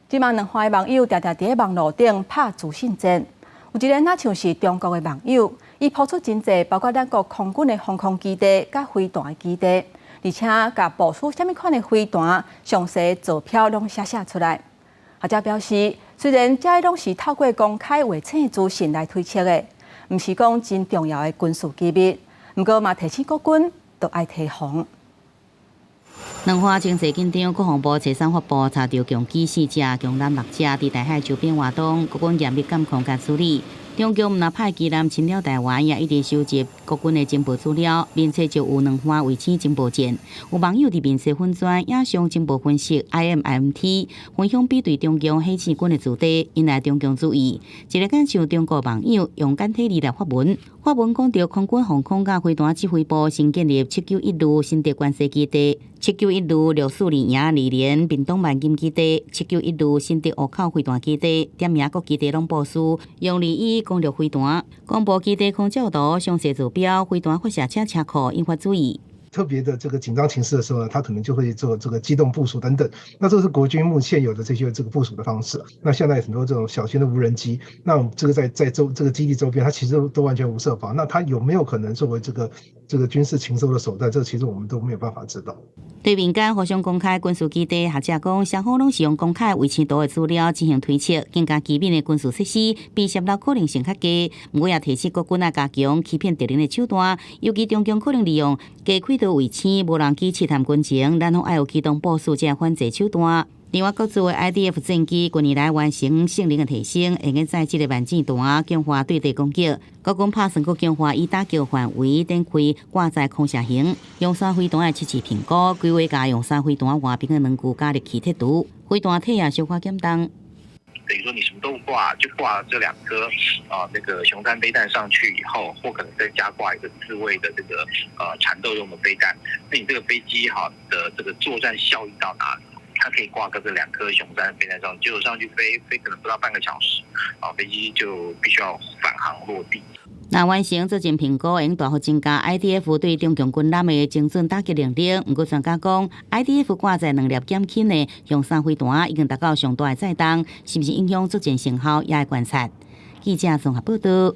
這馬兩岸的網友定定佇咧網路頂拍資訊戰，有一個若像是中國的網友，伊拋出真濟包括兩國空軍的防空基地佮飛彈的基地，而且共部署啥物款的飛彈，詳細坐標攏寫寫出來。學者表示，雖然這攏是透過公開衛星資訊來推測的，毋是講真重要的軍事機密，毋過嘛提醒國軍都愛提防。兩岸情勢緊張，國防部初三發布查著共機四隻、共艦六隻佇台海周邊活動，國軍嚴密監控佮處理。中共毋但派機艦侵擾台灣，也一直收集國軍的情報資料，面冊就有兩岸衛星情報戰。有網友佇面冊粉專影像情報分析 IMMT 分享比對中共火箭軍的駐地，引來中共注意。一個敢像中國網友用簡體字來發文，發文講著空軍防空佮飛彈指揮部新建立791旅新竹關西基地、791旅642營二連屏東萬金基地、791旅新竹湖口飛彈基地，點名各基地攏部署用2E攻略飛彈，公布基地空照圖、詳細坐標、飛彈發射車車庫，引發注意。特別的這個緊張情勢的時候呢，他可能就會做這個機動部署等等。那這是國軍目前有的這些這個部署的方式。那現在很多這種小型的無人機，那這個在這個基地周邊，它其實都完全無設防。那它有沒有可能作為這個軍事情搜的手段？這個其實我們都沒有辦法知道。對民間互相公開軍事基地，學者講雙方攏是用公開衛星圖的資料進行推測，更加機密的軍事設施，被洩露可能性較低。毋過也提醒國軍愛加強欺騙敵人的手段，尤其中共可能利用低軌道衛星、無人機刺探軍情，咱攏愛有機動部署這反制手段。另外，國造的 IDF 戰機近年來完成性能的提升，會用載這個萬箭彈強化對地攻擊。國軍拍算閣強化以打擊範圍展開掛載空射型雄三飛彈的測試評估，規劃共雄三飛彈外邊的軟具加熱氣剔除，飛彈體也小可減重。等於說你什麼都不掛，就掛這兩顆啊，那個雄三飛彈上去以後，或可能再加掛一個自衛的這個纏鬥用的飛彈，那你這個飛機哈的這個作戰效益到哪裡？它可以掛個這兩顆雄三飛彈上，結果上去飛飛可能不到半個小時，啊，飛機就必須要返航落地。若完成作戰評估，會大幅增加 IDF 對中共軍艦的精準打擊能力。毋過專家講，IDF 掛載兩粒減輕的雄三飛彈已經達到上大的載重，是毋是影響作戰成效，也愛觀察。記者綜合報道。